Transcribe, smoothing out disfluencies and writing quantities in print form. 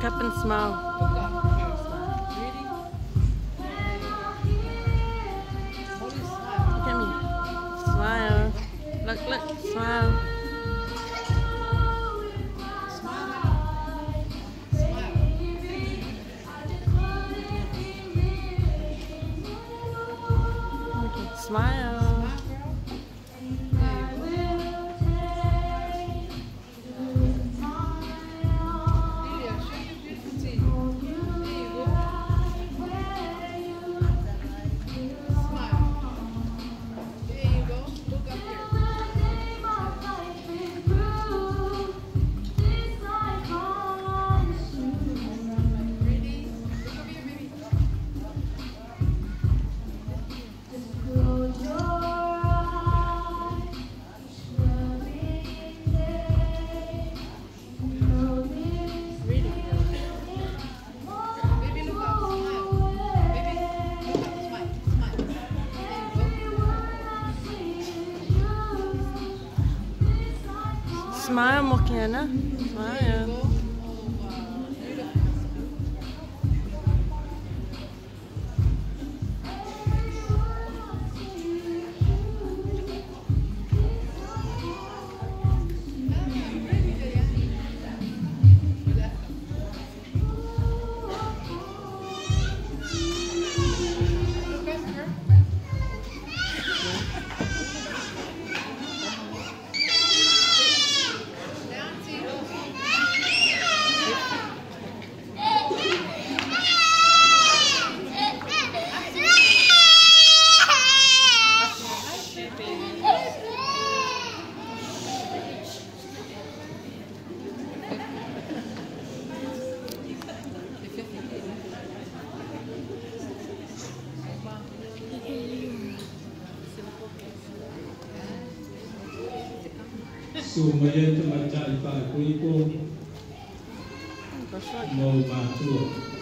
Look up and smile. Look up. Ready? Molly, smile. Look at me. Smile. Look, look, smile. Smile, honey. Smile. Okay, smile. Smile, girl. There you go. Lilia, show your beautiful teeth. There you go. Smile. There you go. Look up here. Ready? Look up here, baby. Ready. Baby, look up. Smile. Baby, look up. Smile. Smile. There you go. Smile, Mokiana. There you Smile. go. Oh, wow. Beautiful. Ah, ready, Lilia. Look up, girl. Nancy. Su maia te matai whaakuipo Gosh, look. mo mātua.